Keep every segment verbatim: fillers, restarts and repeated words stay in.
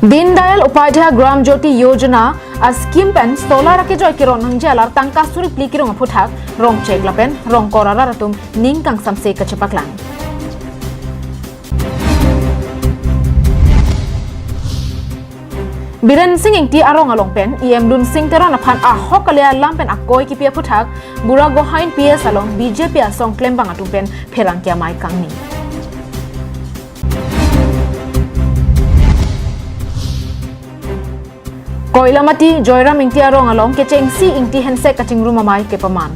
Deen Dayal Upadhyay Gram Jyoti Yojana a scheme pen solar akejoi keron nangji alar tangka suri phli kerung aphuthak Rongchek lapen Rongkor arat atum ning kangsamse kachepaklang. Biren Singh Ingti arong along pen E M Lunsing Teron aphan ahok kali alam pen akoi kipi aphuthak Buragohain P S along B J P asong klembang atum pen pherangke amei kangni. Koilamati Joyram Ingti arong along kechengsi ingti hensek kachingrum amei kepaman.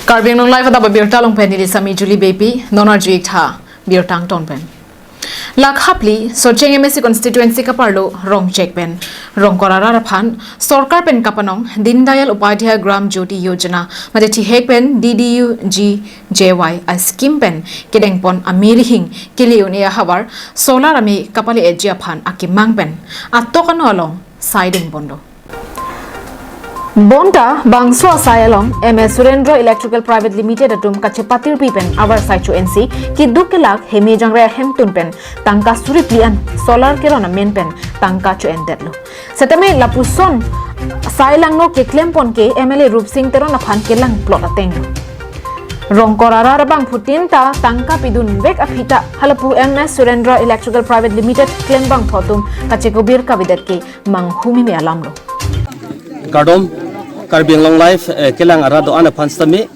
Karbi Anglong Live adap abirta along pen neli Sami Julie Beypi, non arju-ik tha birta angton pen. Lakha phli Socheng M A C constituency kaparlo Rongchek pen Rongkor arat aphan sorkar pen kapanong Deen Dayal Upadhyay Gram Jyoti Yojana mate thihek pen D D U G J Y a scheme pen kedengpon amei rihing kele un-e ahavar solar amei kapale-etji aphan akemang pen atok ano along sai dengponlo. Bonta bangso asai along M S Surendra Electrical Private Limited atum kachepatirpi pen avarsai cho-ensi keduk kelak heme jangre ahemtun pen tangka suri phli an solar keron amen pen tangka cho-endetlo. Setame lapuson sai langno keklempon ke M L A Rupsing Teron aphan kelangplot ateng. Rongkor arat abangphutin ta tangka pidunvek aphi ta halapu M S Surendra Electrical Private Limited klembangphu atum kachekobir kavedet ke manghumeme alamlo. Kardom, Karbi Anglong Live, eh, kelang arat do-an aphan sitame.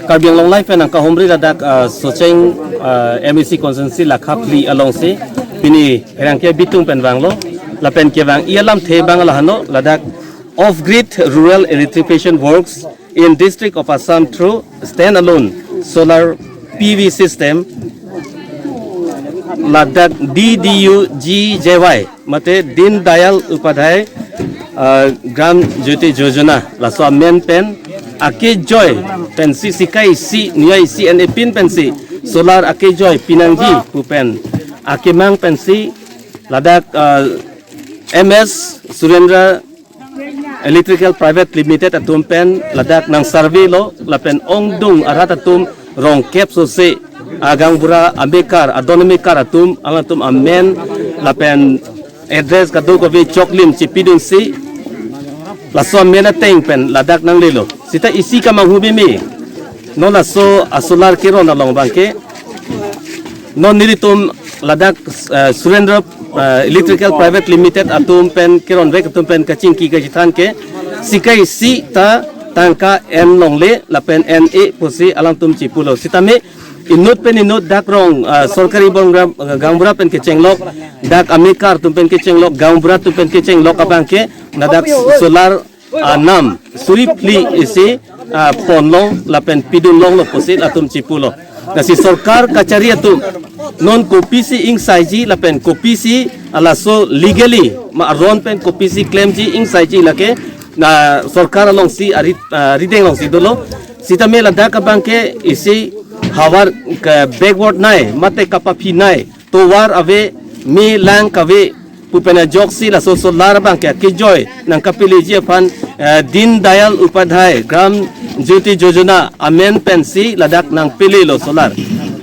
Karbi Anglong Live pen nangkahumri ladak, ah, Socheng, ah, M A C constituency Lakha phli alongsi pini pherangke bitung pen vanglo, lapen kevang-i alamthe abang lahano ladak off-grid rural electrification works in District of Assam through standalone solar P V system, ladak D D U G J Y mate Deen Dayal Upadhyay, ah, Gram Jyoti Yojana laso amen pen akejoi pensi sika isi, niya isi an epin pensi solar akejoi pinangji pu pen akemang pensi ladak, ah, M S Surendra Electrical Private Limited atum pen ladak nang survey lo lapen ongdung arat atum rongkep sose, ah, gaonbura amekar, adon amekar atum, alangtum amen lapen address kadokave choklim chipidunsi laso amen ateng pen ladak nanglelo. Sita isi kamanghumeme. Non laso a solar keron along abangke non nelitum ladak, eh, Surendra, eh, Electrical Private Limited atum pen keronvek atum pen kachingki kachethan ke sika isi ta tangka en longle lapen en-e pusi alangtum chipulo. Sitame inut pen inut dak rong, eh, sorkari bong gram, eh, gaonbura pen kechenglok, dak amekar atum pen kechenglok, gaonbura atum pen kechenglok abangke ladak solar anam suri phli isi, ah, ponlong lapen pidunlonglo pusi latum chipulo. Lasi sorkar kachari atum non kopisi ingsaiji lapen kopisi alaso legally ma aron pen kopisi klemji ingsaiji lake na sorkar alongsi ari, ah, rideng alongsi dolo. Sitame ladak abangke isi havar ke backward nai mate kapaphi nai tovar ave, me lang kave pu pen ajoksi laso solar abangke akejoi nangkapeleji aphan, eh, Deen Dayal Upadhyay Gram Jyoti Yojana amen pensi ladak nangpelelo solar.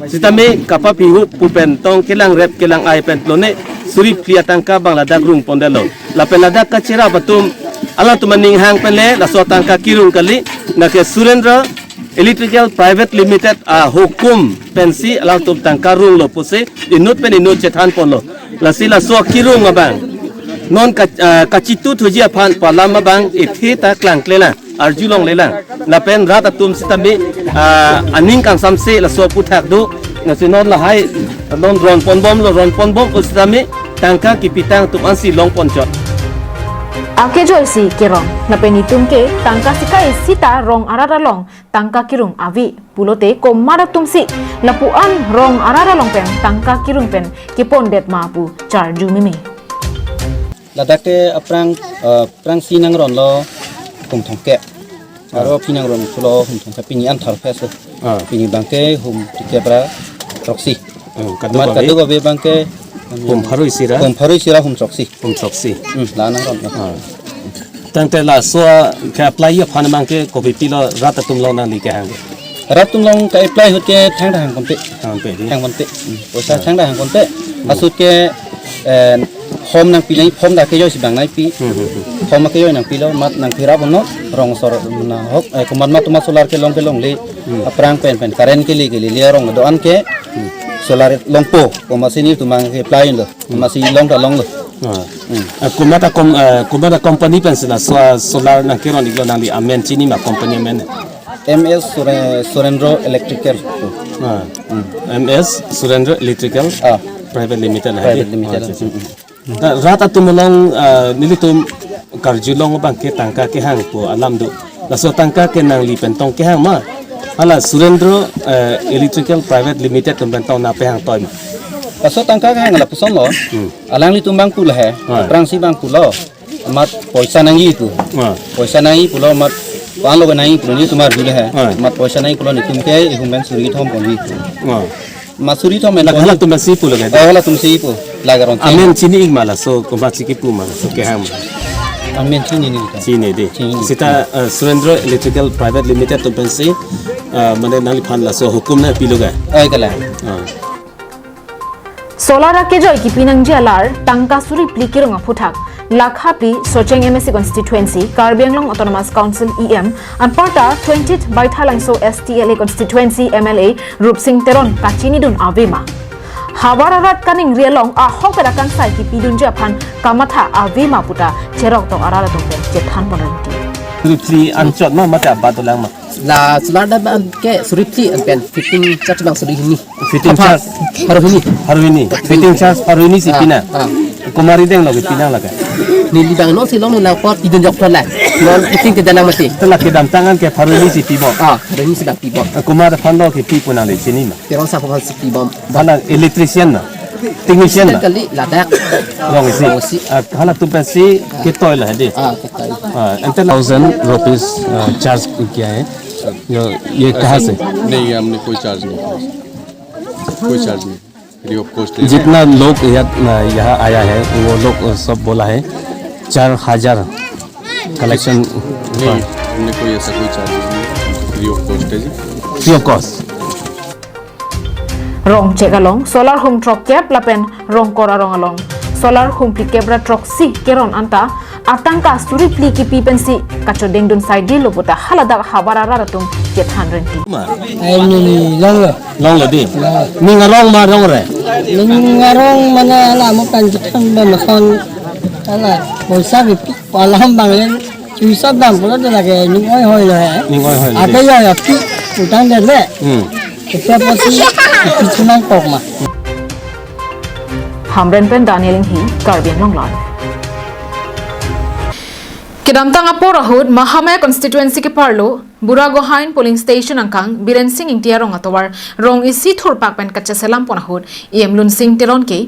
Sitame kapaphi hup pu pen tong kelang rep kelang ai pen lone suri phli atangka abang ladak rungpondetlo. Lapen ladak kacherap atum alangtum aning hang pen le laso tangka kerung kali, lake Surendra Electrical Private Limited ahukum pensi alangtum tangka runglo pusi inut pen inut chethanponlo. Lasi laso kerung abang non ka, ah, kachituthuji aphan pu alam abang ithi ta klangklelang, arjulonglelang. Lapen rat atum sitame, ah, aning kangsamse laso aphuthak do. Lasi non lahai non ronponbomlo, ronponbom pu sitame tangka kipitang atum ansi longponchot. Akejoisi kerong lapen itum ke tangka sika isi ta rong arat along tangka kerung ave pulote komat atumsi lapu-an rong arat along pen tangka kerung pen kepondet ma pu charjumeme. Ladak te aphrang, eh, aphrangsi nangronlo hum thomkep. Aro pini nangron pulo hum thomkep, pini anthar phe so. Ah. Pini abangke hum tikep ra throksi. Hmm, kadokave. Mat kadokave abangke hum pharo isi ra? Hum pharo isi ra hum throksi. Hum throksi. Hmm, la nangron. Ah. Tangte laso ke-apply aphan abangke kopi pilo rat atum along nangli kehang? Rat atum along ke-apply ahut ke thangta hangponpe. Hangponpe di. Hangponpe. Hmm. Poisa thangta hangponpe. Asut ke, eh, hom nangpi nai, hom dak kejoi si bang nangpi. Hmm, hmm, hmm. Hom kejoi nangpilo, mat nangpirap non, rong sor nahok, eh, komat mat tuma solar kelong kelongle. Hmm. Aphrang pen pen current kele kele le rong do-an ke. Hmm. Solar longpo, komat si nelitum abang ke apply lo. Hmm. Komat si long ta longlo. Ah. Hmm. Eh, komat a kom-, eh, komat a company pen si la so-, solar nangkeron-iklo, nangli amen chini ma, company amen? M S Sure-, Surendra Electrical. Ah. Hmm. M S Surendra Electrical, ah, Private Limited la, private limited. Ah, acha, acha. Hmm, hmm. Ta rat atum along, ah, nelitum karjulong abang ke tangka kehangpo alam do. Laso tangka ke nangli pen tong kehang ma? Hala Surendra, eh, Electrical Private Limited atum pen tong nangpehang toi ma? Laso tangka kehang lapuson lo. Hmm. Alanglitum abang pulo he. Hai. Aphrangsi abang pulo. Mat poisa nangji pu. Ah. Poisa nangji pulo, mat pan lo nangji pulo, nelitum arjulo he. Ah. Mat poisa nangji pulo, nelitum ke ihum pen suri thom ponji pu. Ah. Mat suri thom pen, dak ponji. Halatum si pulo ke? Oh, halatum si pu. Lake rong. Amen chini-ik ma laso, komat si kipu ma laso kehang ma? Amen chini nelitum. Chini dei. Chini. Seta, eh, Surendra Electrical Private Limited atum pen si, eh, mane nangliphan laso hukum nangpilo ke? Oi, kalang. Ah. Solar akejoi kipi nangji alar tangka suri phli kerong aphuthak, lakha phli Socheng M A C constituency, Karbi Anglong Autonomous Council E M, anparta twentieth Baithalangso S T L A constituency M L A Rupsing Teron kachinidun ave ma? Havar arat kaningri along ahok dak kangsai kipidunji aphan kamatha ave ma puta cheroktok arat atum pen chethan pon rinti. Suri phli anchot ma mate abat dolang ma? La solar abang ke suri phli an pen fitting charge abang suri hini. Fitting charge? Pharo hini. Pharo hini. Fitting charge pharo hini si, ah, pinang. Ah. Komat rideng lo ke pinang lake? Neli abang non si long nang pot idun jok thola. Non fitting ke dalang mati. Te lake kedamtang an ke pharo hini si pibom? Ah, pharo hini si abang pibom. Komat aphan lo ke pipo nangli chini ma? Kerong sa aphan si pibom. Hala electrician na? Technician na? Kali ladak. Rong isi. Rong isi. Ah, halatum pen si ketoi la dei. Ah, ketoi. Ah, ante thousand rupees, ah, charge kiya hai. Yo, ye kahan se? नहीं, हमने कोई चार्ज नहीं किया। कोई चार्ज नहीं। Free of cost है। जितना लोग यहाँ, यहाँ आया है, वो लोग सब बोला है, चार हजार कलेक्शन। नहीं, हमने कोई ऐसा कोई चार्ज नहीं है। फ्री ऑफ कॉस्ट है जी। Free of cost. Rongchek along solar hum throkkep lapen Rongkor arong along solar hum phlikep ra throksi keron anta atangka suri phli kipi pensi kachodengdun saidelo puta haladak havar arat atum kethan rinti. Ma? Ai neli longlo. Longlo dei? Longlo. Ning arong ma rong re? Ning arong mane hala mo pen chethan ba mason hala poisa kipi alam abang len. Chuisap dam pulo de lake ning oi hoi lo he. Ning oi hoi lo de. Ake ya ya pi utang de le. Hmm. Ketia apotsi pi chunang tok ma. Hamren pen Daniel Inghi, Karbi Anglong Live. Kedamtang apor ahut Mahamaya constituency keparlo Buragohain polling station angkang Biren Sing Ingti arong atovar rong isi thurpak pen kacheselam pon ahut E M Lunsing Teron ke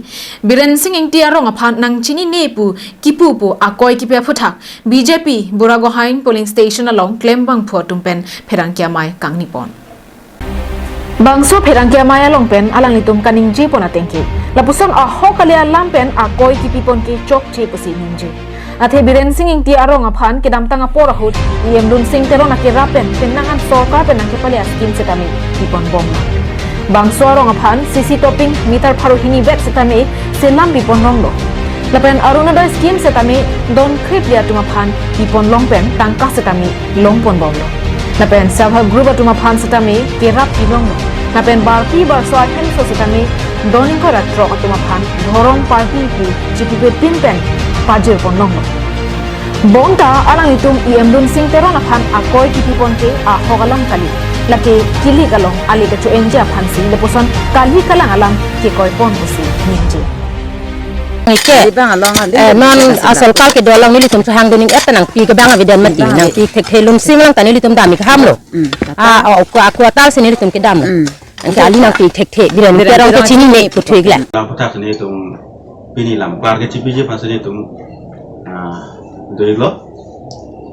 Biren Sing Ingti arong aphan nangchinine pu kipu pu akoi kipi aphuthak B J P Buragohain polling station along klembangphu atum pen pherangke amei kangni pon. Bangso pherangke amei along pen alanglitum kaningje pon ateng ke lapuson ahok kali alam pen akoi kipi pon ke chokche pusi ningje. Athe Biren Sing Ingti arong aphan kedamtang apor ahut E M Lunsing Teron akerap pen penang an sorkar pen nangkepale a-scheme setame pipon bomlo. Bangso arong aphan C C topping meter pharo hini vet setame selam pipon longlo. Lapen Orunodoi scheme setame don khrip li atum aphan pipon long pen tangka setame long pon bomlo. Lapen self help group atum aphan setame kerap pi longlo. Lapen barpi barso ahemso setame don ingkoi ra throk atum aphan dhorong parhi pu chipipepin pen pajir pon longlo. Bonta alanglitum E M Lunsing Teron aphan akoi kipi pon ke ahok alam kali. Lake kilik along ale kacho-enji aphansi lapuson kali kalang alam kekoi pon pusi ningje. Nike. Kali abang along ale. Eh, non a-sorkar kedo along nelitum chehang duning et nangpi kebang avedet mati, nangpi thekthe Lunsing lang ta nelitum dam-ik hamlo. Hmm. Ah, oh, aku, aku atal si nelitum kedamlo. Hmm. Anke ali nangpi thekthe, Biren Biren Teron Teron kachinine pu thu-ik le. Lam aphuthak nelitum pini lam klar kechipiji aphansi nelitum, ah, do-iklo.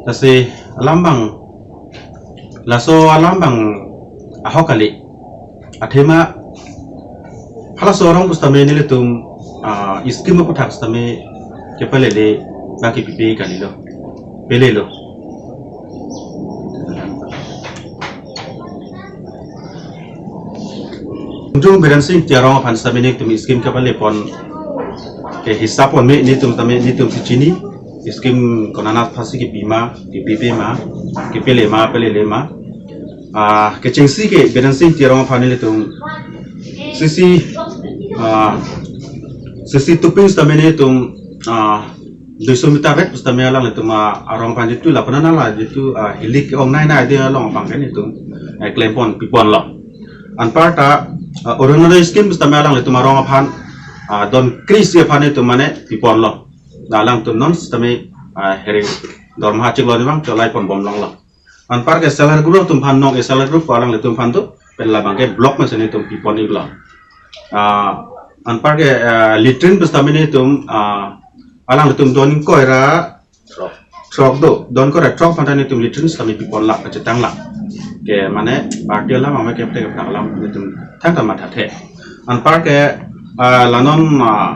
Lasi alam abang, laso alam abang ahok kali. Athema halaso arong pu setame nelitum, ah, scheme aphuthak setame kepalele baki pipe kalilo. Pelelo. Jung Biren Singh Teron aphan sitame nelitum scheme kepale pon ke hisap pon me nelitum tame nelitum si chini scheme konat aphansi kepima, kepipe ma, kepele ma, pelele ma. Ah, kechengsi ke Biren Singh Teron aphan nelitum sisi, ah, sisi tuping sitame nelitum, ah, duiso meter vet sitame alanglitum, ah, arong aphan jitu lapu nang la jitu, ah, hilik ke-ong nai nai de along abang ke nelitum, eh, klem pon, pi ponlo. Anparta, ah, Orunodoi scheme sitame alanglitum arong aphan, ah, don kre-isi aphan nelitum mane pi ponlo. La alangtum non sitame, ah, heri dormaha chiklo ni bang cholai pon bom longlo. Anpar ke self help group atum aphan nong, eh, self help group ko alanglitum aphan tu pen labang ke block mesen nelitum pi pon iklo. Ah, anpar ke, ah, latrine pu sitame nelitum, ah, alanglitum don ingkoi ra throk do, don ingkoi ra throk aphan ta nelitum latrine sitame pi pon lak, kachetang lak. Ke mane party alam ama ke pte ke prak alam nelitum thangta mathathe. Anpar ke, ah, la non, ah,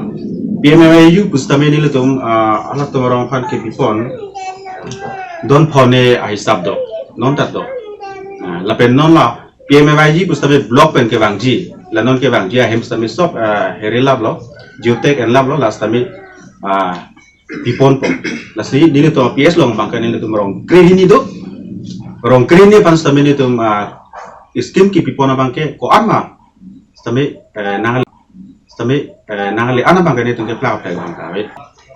P M A Y U pu sitame nelitum, ah, halatum arong aphan kepi pon don phone ahisap do, non tat do. Ah, lapen non la P M A Y G pu sitame block pen kevangji, la non kevangji ahem sitame sop, ah, heri laplo, geotag en laplo, la sitame, ah, pi ponpo. Lasi nelitum P S along abang ke nelitum rong kre hini do. Rong kre hini aphan sitame nelitum, ah, scheme kepi pon abang ke ko-an ma sitame, eh, nang sitame, eh, nangle an abang ke nelitum keplak plak abang kave.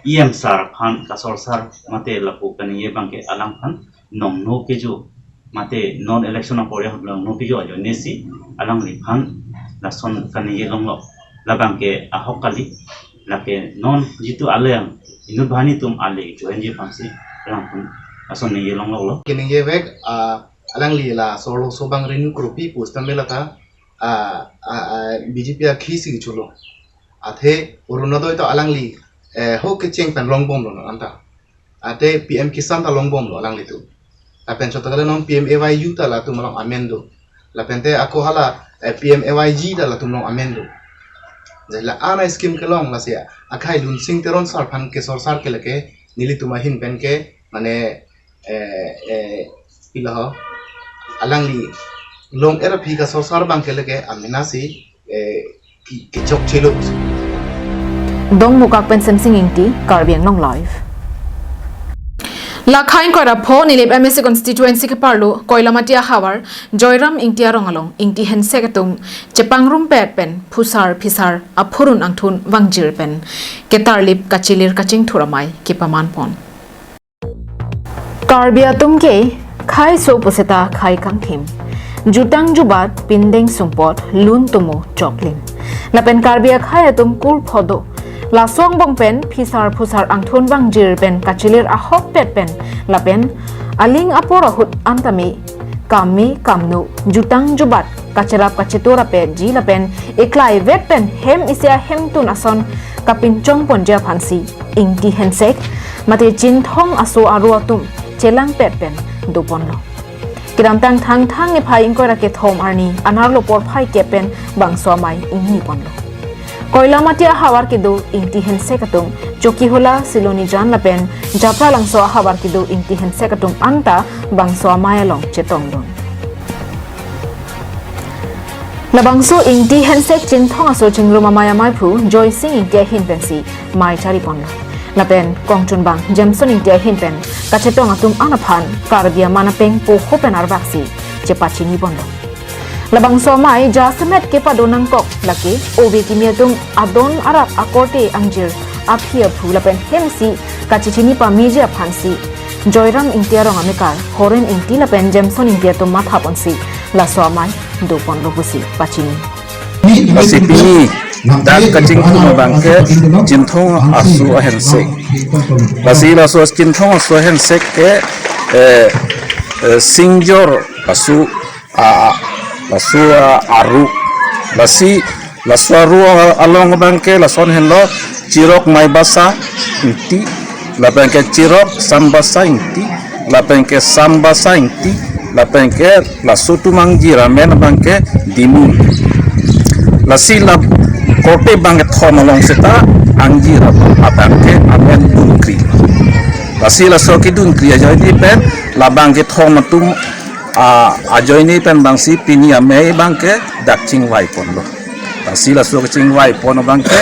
E M sir aphan, kasor sir mate lapu kaningje abang ke alangphan nongno kejo mate non election apor ya nongno kejo ajoine si alangliphan lason kaningje longlo. Labang ke ahok kali, lake non jitu aleng inut banghini atum ale join ji aphansi alangphan lason ningje longloklo. Keningje vek, ah, alangli la Sorloso Bang Renu Kropi pu sitame lata, ah, ah, ah, B J P akhei si kechulo. Athe Orunodoi ta alangli, eh, ho kecheng pen long bomlo non anta. Athe P M Kisan ta long bomlo alanglitum. Lapen chot ta kali non P M A Y U ta latum along amen do. Lapen te ako hala, eh, P M A Y G ta latum along amen do. Jadi la ana scheme kelong lasi akhai Lunsing Teron sir aphan kesor sar ke lake nelitum ahin pen ke mane, eh, eh, pila ho, alangli long er aphi kasor sar abang ke lake amena si, eh, ki, kechokchelo. Dongmukak pen Semsing Ingti, Karbi Anglong Live. Lakhai ingkoi ra pho Nilip M A C constituency keparlo Koilamati ahavar Joyram Ingti arong along Ingti hensek atum chepangrumpet pen phusar phisar aphurun angthun vangjir pen ketarlip kachilir kachingthur amei kepaman pon. Karbi atum ke khaiso puseta khai kangthim, jutang jubat, pindeng sumpot, lun tumo choklim. Lapen Karbi akhai atum kurpho do. Laso angbong pen phisar phusar angthun vangjir pen kachilir ahokpet pen lapen aling apor ahut antame kame kamno, jutang jubat, kacherap kachetur apetji lapen eklai vet pen hem isi ahemtun ason kapinchong ponji aphansi Ingti hensek mate Chinthong aso aru atum chelangpet pen doponlo. Kedamtang Thangthang niphai ingkoi ra kethom arni anerlo porphai kep pen bangso amei ingni ponlo. Koilamati ahavar kedo Ingti hensek atum Chokihola, Silonijan lapen Japralangso ahavar kedo Ingti hensek atum anta bangso amei along chetongdun. Labangso Ingti hensek Chinthong aso chingrum amei ameiphu Joysing Ingti ahin pensi mei chari ponlo. Lapen kongchunbang Jameson Ingti ahin pen kachetong atum an aphan Karbi aman apeng poho pen arvaksi chepachini ponlo. Labangso amei jasemet kepado nangkok lake ove kimi atum adon arap akorte angjir aphi aphu lapen hem isi kachechini pameji aphansi Joyram Ingti arong amekar Horen Ingti lapen Jameson Ingti atum matha ponsi laso amei doponlo pusi pachini. Lasi pini dak kachingthum abang ke Chinthong aso ahensek. Lasi laso Chinthong aso ahensek ke, eh, eh, Singjor aso, a, a, laso, a, aru. Lasi laso aru a-, along abang ke lason henlo Chirok Maibasa Ingti, lapen ke Chirok Sambasa Ingti, lapen ke Sambasa Ingti, lapen ke laso atum angjir amen abang ke Dimung. Lasi la korte bangkethom along seta angjir abang ke amen Dunkri. Lasi laso ke Dunkri ajoine pen la bangkethom atum, a, ajoine pen abangsi pini amei abang ke dak chingvai ponlo. Lasi laso kachingvai pon abangke,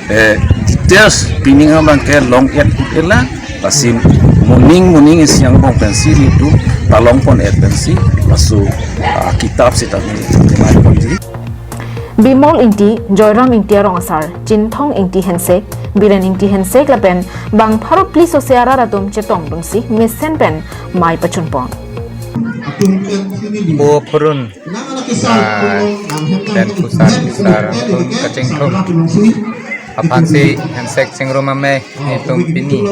eh, details pining abangke long-et kut-et la, lasi moning moning isi angbong pensi nelitum ta longpon-et pensi, laso, ah, kitap sitame nelitum mai ponji. Bimol Ingti, Joyram Ingti arong asar, Chinthong Ingti Hensek, Biren Ingti Hensek lapen bang pharo phli sose arat atum chetongdunsi mesen pen mai pachunpon. Po phurun, ah, pen pusar pusar atum kachingthum aphansi Hensek Chingrum Amei nelitum pini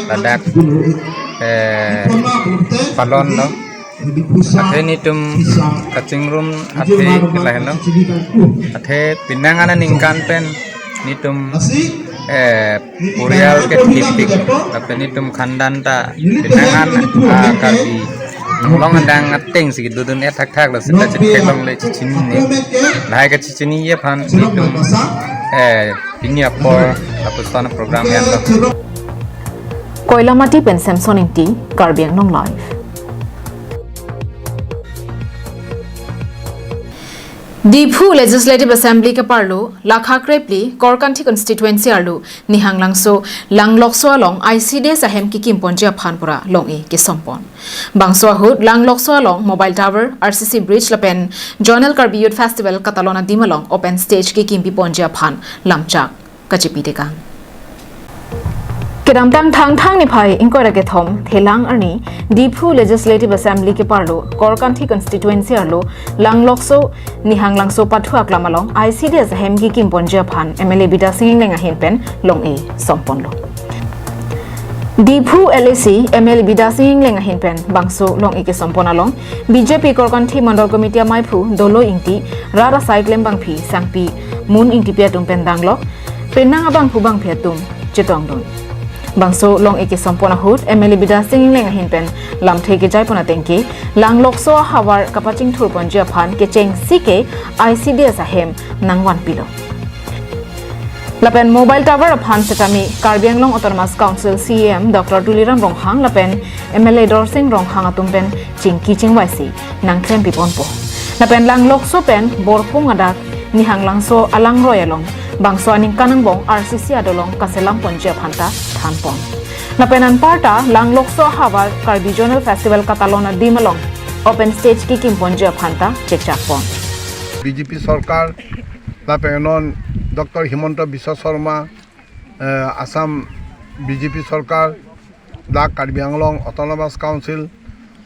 ladak, eh, palon lo. Athe nelitum kachingrum athe ke lahenlo. Athe penang aningkan pen nelitum, eh, porial ketipik, lapen nelitum khandan ta penang an, ah, Karbi Anglong adang atengsi kedodun-et thakthak lo, seta chetheklongle, chechinine. Lahai kachechiniji aphan nelitum, eh, pini apor lapuson program enlo. Koilamati pen Samson Ingti, Karbi Anglong Live. Diphu Legislative Assembly keparlo, Lakha Krepli, Korkanthi Constituency arlo, Nihanglangso, Langlokso along I C D S ahem kekimponji aphan pura long-e kesompon. Bangso ahut, Langlokso along Mobile Tower, R C C Bridge lapen Zonal Karbi Youth Festival katalon adim along open stage kekimpiponji aphan lamchak kachepitekang. Kedamtang Thangthang niphai ingkoi ra kethom Thelang arni Diphu Legislative Assembly keparlo Korkanthi Constituency arlo Langlokso Nihanglangso pathu aklam along I C D S ahem kekimponji aphan M L A Bidya Sing Engleng ahin pen long-e somponlo. Diphu L A C M L A Bidya Sing Engleng ahin pen bangso long-e kesompon along B J P Korkanthi Mandal Committee amaiphu Dolo Ingti, rat asai klembangpi Sangpi Mun Ingtipi atum pen danglok penang abangphu bangphi atum chetongdun. Bangso long-e kesompon ahut M L A Bidya Sing Engleng ahin pen lamthe kejaipon atengke Langlokso ahavar kapachingthurponji aphan kechengsi ke I C D S ahem nangvanpilo. Lapen Mobile Tower aphan setame Karbi Anglong Autonomous Council C E M Doctor Tuliram Ronghang lapen M L A Dorsing Ronghang atum pen chingki chingvaisi nangklempiponpo. Lapen Langlokso pen Borpung adak Nihanglangso alangroi along bangso aningkan angbong R C C adolong kaselamponji aphan ta thanpon. Lapen anparta Langlokso ahavar Karbi Zonal Festival katalon adim along open stage kekimponji aphan ta chechakpon. B J P sorkar, lapen non Doctor Himanta Biswa Sarma, eh, Assam B J P sorkar, dak Karbi Anglong Autonomous Council,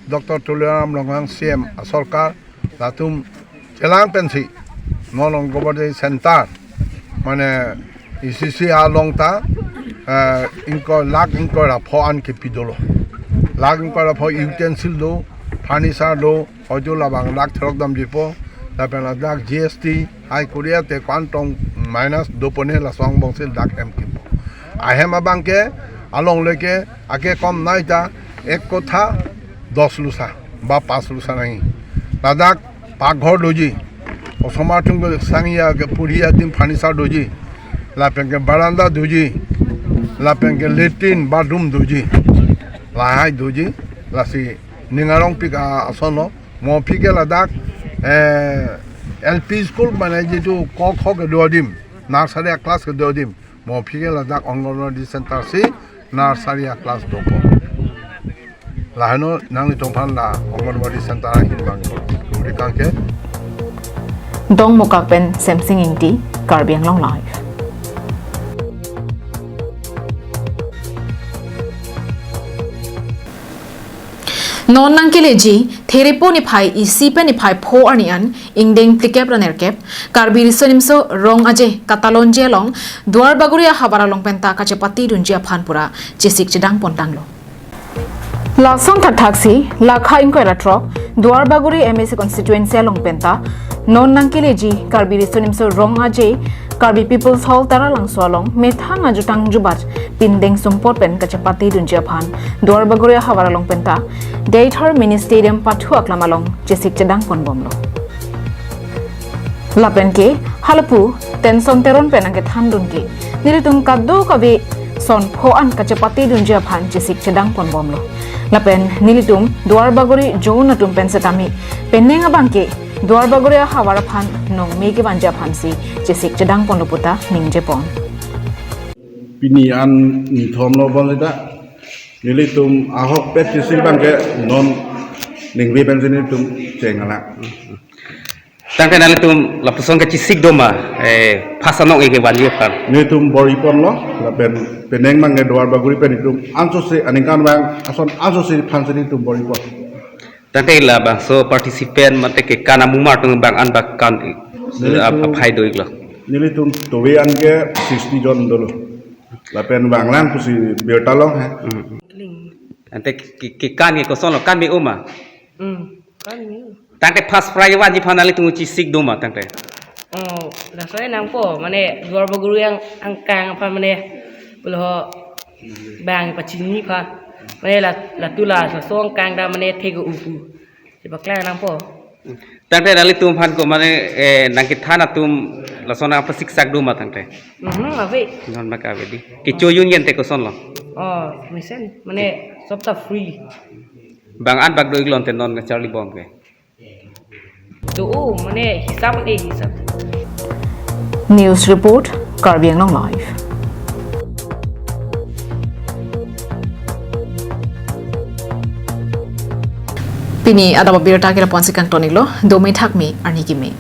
Doctor Tuliram Ronghang C M asorkar, latum chelang pensi non Anganwadi center, mane E C C along ta, eh, ingkoi lakh ingkoi ra pho an kepi dolo. Lakh ingkoi ra pho utensil do, furniture do, ojo labang lakh throk damjipo, lapen ladak G S T, hai Korea te kantong minus dopone laso angbongsi dak hem kimpo. Ahem abangke alongle ke ake kom nai ta ek kotha dos lusa ba pas lusa nangji. Ladak pakghor doji, osomar atum kesangji kepuri adim furniture doji, lapen ke veranda doji, lapen ke latrine bathroom doji, lahai doji, lasi ning arongpik ason lo. Mo aphi ke ladak, eh, L P school mane jitu ko kho kedo adim, nursery class kedo adim, mo aphi ke ladak Anganwadi center si nursery class dopo. Laheno nanglitum aphan la Anganwadi center ahin bang uri kangke. Dongmukak pen Semsing Ingti, Karbi Anglong Live. Non nangkeleji, Therepo niphai isi pen niphai pho arni an, ingdeng phlikep ra nerkep, Karbi Riso Nimso Rong Aje katalonji along, Duarbagori ahavar along penta kachepatidunji aphan pura chesik chedang pontanglo. Lason thakthaksi, Lakha ingkoi ra throk, Duarbagori M A C constituency along penta, non nangkeleji Karbi Riso Nimso Rong Aje, Karbi People's Hall Taralangso along methang ajutang jubat pindeng sumpot pen kachepatidunji aphan Duarbagori ahavar along penta Deithor Mini Stadium pathu aklam along chesik chedang ponbomlo. Lapen ke halapu Tenson Teron pen nangkethandun ke nelitum kadokave son pho an kachepatidunji aphan chesik chedang ponbomlo. Lapen nelitum Duarbagori zone atum pen setame penang abangke Duarbagori ahavar aphan nongme kevanji aphansi chesik chedang ponlo puta ningjepon. Pini an nithom lo bom sita. Nelitum ahokpet chesik abang ke non ningve pensi nelitum chengala. Tangte nanglitum lapuson kachesik doma, eh, phas anong-e kevanji aphan. Nelitum bor-iponlo, lapen penang abang ke Duarbagori pen itum ansose aningkanvang ason ansose aphansi nelitum bor-ipon. Tangte labangso participant mate kekan amumar atum bang an bang kan, eh, Nelitum aphai do-iklo. Nelitum towe an ke sixty jon dolo. Lapen vanglang pusi birta long he. Hmm. Tangte ke, ke, kekan ke kosonlo, kan me-o ma? Hmm, kan me-o. Tangte first prize vanji aphan nanglitum chesik doma tangte. Oh, laso-e nangpo, mane Duarbagori ang, angkang aphan mane pulo bang pachini aphan. Mane la, latum la laso angkang ta mane thek-o pu. Chepaklang nangpo. Tangte nanglitum aphan ko mane, eh, nangkethan atum lason nangpasiksak doma tangte. Mhm, ave. Non mak ave dei. Kecho-un-e tangte kosonlo? Oh, mesen, mane sob ta free. Bang an bang do-iklo tangte non kacharli bom ke. To, oh, mane hisap, eh, hisap. News report, Karbi Anglong Live. Pini adap abirta ke lapu-ansi kangton-iklo, dome thakme arni keme.